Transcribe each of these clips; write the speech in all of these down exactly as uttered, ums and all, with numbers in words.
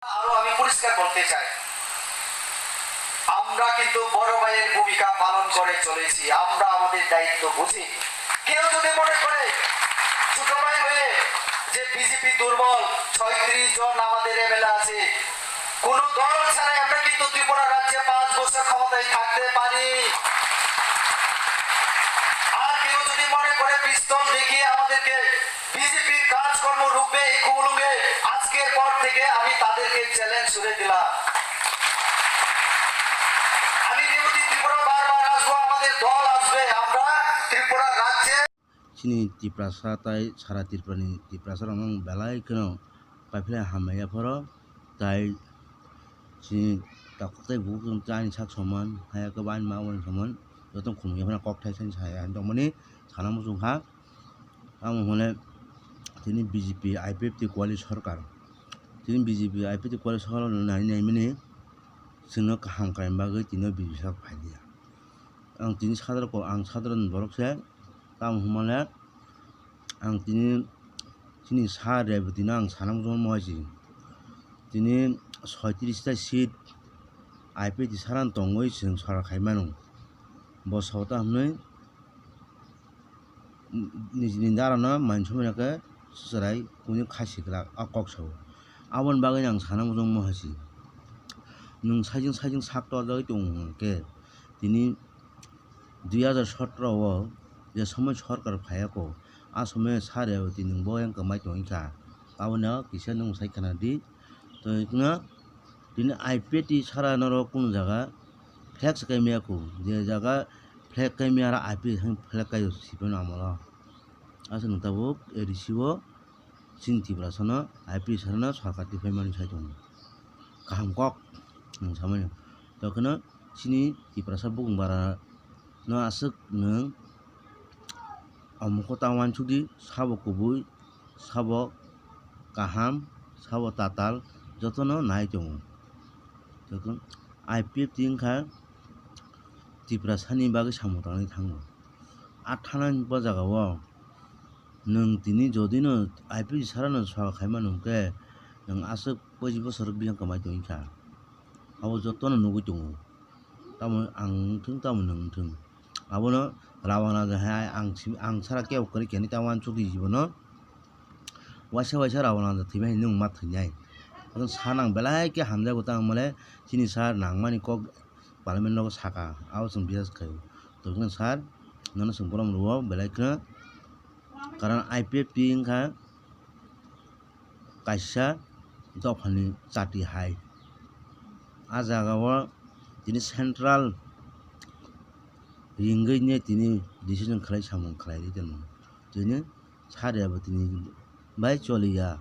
আরো আমি পরিষ্কার বলতে চাই, আমরা কিন্তু বড় ভাইয়ের ভূমিকা পালন করে চলেছি। আমরা আমাদের দায়িত্ব বুঝি। কেউ যদি মনে করে ছোট ভাই হয়ে যে বিজেপি দুর্বল, ছয়ত্রিশ জন আমাদের এমএলএ আছে, কোনো দল ছাড়াই আমরা কিন্তু ত্রিপুরা রাজ্যে পাঁচ বছর ক্ষমতায় থাকতে পারি। আর কেউ যদি মনে করে পিস্তল দেখিয়ে আমাদেরকে বিজেপির কাজকর্ম রুখবে, এই খুবলুঙ্গে আজকের পর থেকে আমি তাদেরকে চ্যালেঞ্জ ছুড়ে দিলাম। আমি বিরোধী ত্রিপুরা বারবার আসবো, আমাদের দল আসবে, আমরা ত্রিপুরা রাজ্যে Chini Tiprasa tai sara Tripurani Tiprasa rokno belai kheno paiphlai hambai yapharo tai chini takhuk tai bukhuk chwng ani sak soman haya khe ani ma abo ni soman joto khumui yaphano kokthai sai saya tongmani sana muchung kha. Tamo hwnle tini B J P I P F T koali sorkar, tini B J P I P F T koali sorkar nai naimani chwngno kaham kainwi bagwi tini B J P sak phai liya. Ang tini sadaro ko ang sadaro ni borok se tamo hwnmale ang tini chini sa Reboti no ang sana muchung mo hai si tini soitris ta seat I P F T sara tongwi chwng sara khai mano bo sota hwnwi nijini dara no mansumani khe chwrai kunu kha sikla a kok sao. Aboni bagwi ang sana muchung mo hai si nwng sajwng sajwng sak torjagwi tongo hwnkhe tini dui hajar sotro o je somoi sorkar phaiya ko, a somoi sa Reboti nwng bo yang kwmai tongwi kha. Abono kisa nwng sai khna di. Tongwi khna tini I P F T sara norok kunu jaga flex kaimaya ko, je jaga flex kaimaya aro I P F T flex kaio sipeno amolo. Aswk nwng tabuk A D C o chini Tiprasano I P F T sarano sorkar twi phaimani sai tongo. Kaham kok nwng samani. Tokeno chini Tiprasa bukung bara no aswk nwng omo khe ta uansukdi sabo kubui, sabo kaham, sabo tatal jotono nai tongo. Tokeno I P F T wngkha Tiprasani bagwi samung tangwi thango. A thanani bo jagao nwng tini jodino I P F T sarano sal khaimano hwnkhe nwng aswk poichi bosor biyang kwmai tongwi kha. Abo jotono nugwi tongo. Tamo ang wngthung, tamo nwng wngthung. Abono Ravana je hai ang simi, ang sara kebo kwrwi khe nai ta uansukdi jibono. Waisa waisa Ravana je thwimani nwng ma thwinai. Aboni sana ang belai khe hamjago tamo hwnmale chini sa nangmani kok parliament nogo saka. Abo chwng bisas khaio. Tongkhe sir, nono chwng borom rwo belai kheno. Karon I P F T wngkha kaisa dophani chati hai. A jagao tini central ringwi ne tini decision khlai samung khlai ri tongmo. Tini sariya bo tini bai choliya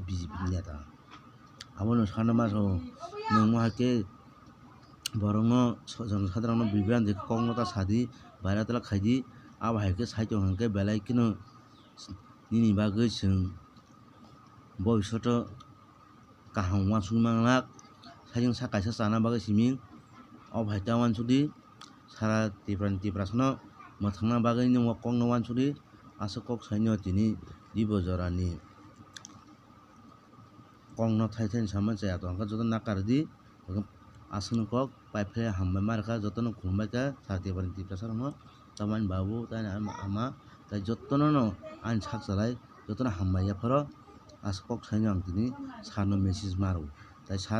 B J P ni neta. Abono sana masa o nwng mo hai khe borokno so-, jonosadharokno bibranti kokno ta sadi, baira tala khaidi, abo hai khe sai tong hwnkhe belai kheno nini bagwi chwng bobishoto kaham uansukna manglak, sajwng sa kaisa chana bagwi simi, o hai ta uansukdi, sara Tripura ni Tiprasano mwthangna bagwi nini o kokno uansukdi, aswk kok saino tini Dibo jorani kokno thai thai sama chaya tongkha, joto nakardi. Aswkno kok paiphlai hambai ma rwkha, jotono khulumbai kha, sara Tiprasa rokno, tamani babu, tani ama, ama, tai jotono no ani sak chalai, jotono hambai yapharo, aswk kok saino ang tini sarno message ma rwo. Tai sar